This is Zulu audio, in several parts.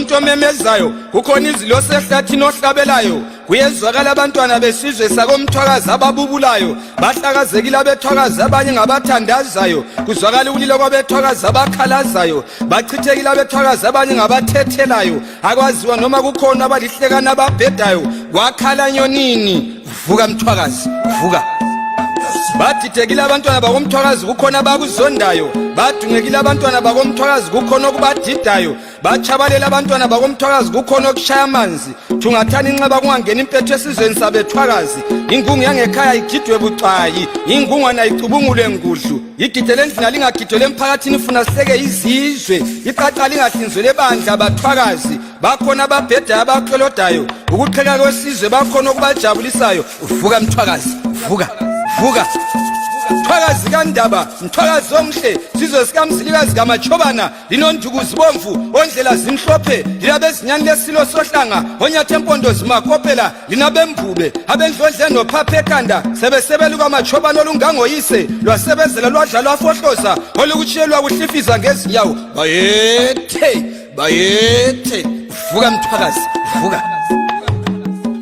umuntu omemezayo, kukhona izwi losehlathini ohlabelayo. Kuyezwakala abantwana besizwe sakoMthwakazi ababubulayo, bahlakazekile abethwakazi, abanye ngabathandazayo. Kuzwakala ukulila kwabethwakazi abakhalazayo, bachithekile abethwakazi, abanye ngabathethelayo. Akwaziwa noma kukhona abalihlekana ababhedayo. Kwakhala nyonini, vuka Mthwakazi, vuka. Badidekile abantwana bakoMthwakazi, kukhona abakuzondayo. Badungekile abantwana bakoMthwakazi, kukhona okubadidayo. Batshabalela abantwana bakoMthwakazi, kukhona okushaya amanzi. Thungathani inxeba kungangeni impethu esizweni sabethwakazi. Ingungu yangekhaya igidwe bucayi, ingungwana icubungulwe ngudlu. Igidele endlini alingagidwele emphakathini, funa sihleke izizwe. Iqaqa lingahlinzwele ebandla bathwakazi. Bakhona ababhedayo abaklolodayo, ukuqheka kwesizwe bakhona okubajabulisayo. Vuka Mthwakazi, vuka, vuka Mthwakazi kaNdaba, Mthwakazi omhle, sizwe sikaMzilikazi kaMatshobana. Linonduku zibomvu, ondlela zimhlophe, lilabezinyani lesilo sohlanga, onyathi empondo zimakopela, linabembube abendlondle nophapha ekhanda, sebesebelu kwamatshobana olungangoyise lwasebenzela lwadla lwafohloza, olukutshiye lwakuhlifiza ngezinyawo. Bayethe, bayethe, vuka Mthwakazi, vuka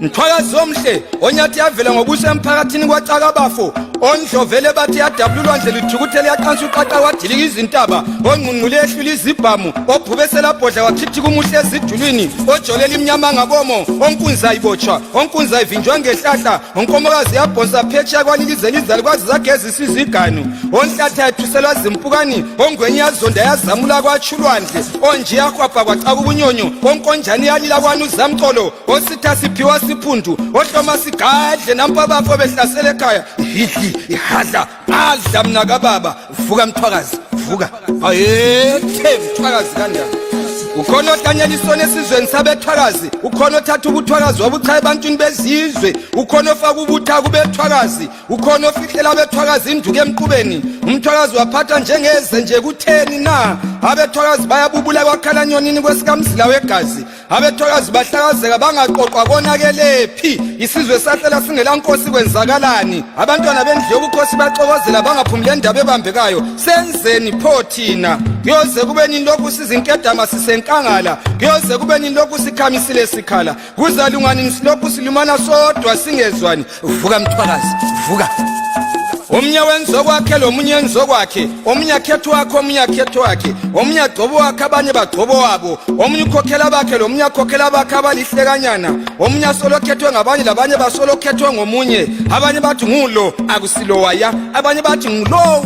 Mthwakazi omhle, onyathi yavela ngobuso emphakathini kwacakabafo, ondlovele bathi yadabula ulwandle luthukuthele, yaqansa uqaqa wadilika izintaba, ongqungqule ehlula izibhamu, obhubesela bhodla wakhithika umuhle ezidulwini, ojolela imnyama ngabomo, onkunzi ayibotshwa, onkunzi ayivinjwa ngehlahla, onkomokazi yabhonsa phetsheya kwalilize lizali kwaze zagezisa iziganu, onhlatha yathuselwa zimpukani, ongwenye yazonda yazamula kwatshulwandle, onje yahwabha kwacaka ubunyonyo, onkonjani yalila kwani uzamcolo, ositha siphiwa siphundu, ohloma sigadle. Nampa abafo behlasela ekhaya, hidli ihadla adla mna kababa. Vuka Mthwakazi, vuka. Ayethe Mthwakazi kanjani? Ukhona ohlanyela isona esizweni sabethwakazi, ukhona othatha ubuthwakazi wabuchaya ebantwini bezizwe, ukhona ofaka ubutha kubethwakazi, ukhona ofihlela abethwakazi induku emqubeni. Umthwakazi waphathwa njengeze nje, kutheni na? Abethwakazi bayabubula kwakhala nyonini kwesikamzila wegazi. Abethwakazi bahlakazeka bangaqoqwa, konakelephi? Isizwe sahlela singelankosi, kwenzakalani? Abantwana bendlu yobukhosi baxokozela bangaphumuli endaba ebambekayo. Senzeni pho thina? Kuyoze kube nini lokhu sizinkedama sisenkangala? Kuyoze kube nini lokhu sikhamisile sikhala? Kuzalunga nini silokhu silumana sodwa singezwani? Vuka Mthwakazi, vuka. Omunye wenza okwakhe lomunye enza okwakhe, omunye akhetha wakhe, omunye akhetha wakhe, omunye agcobo wakhe, abanye bagcobo wabo, omunye ukhokhela bakhe lomunye akhokhela bakhe abalihlekanyana, omunye asolo okhethwe ngabanye labanye basolo okhethwe ngomunye. Abanye bathi ngulo akusilowaya, abanye bathi ngulowa.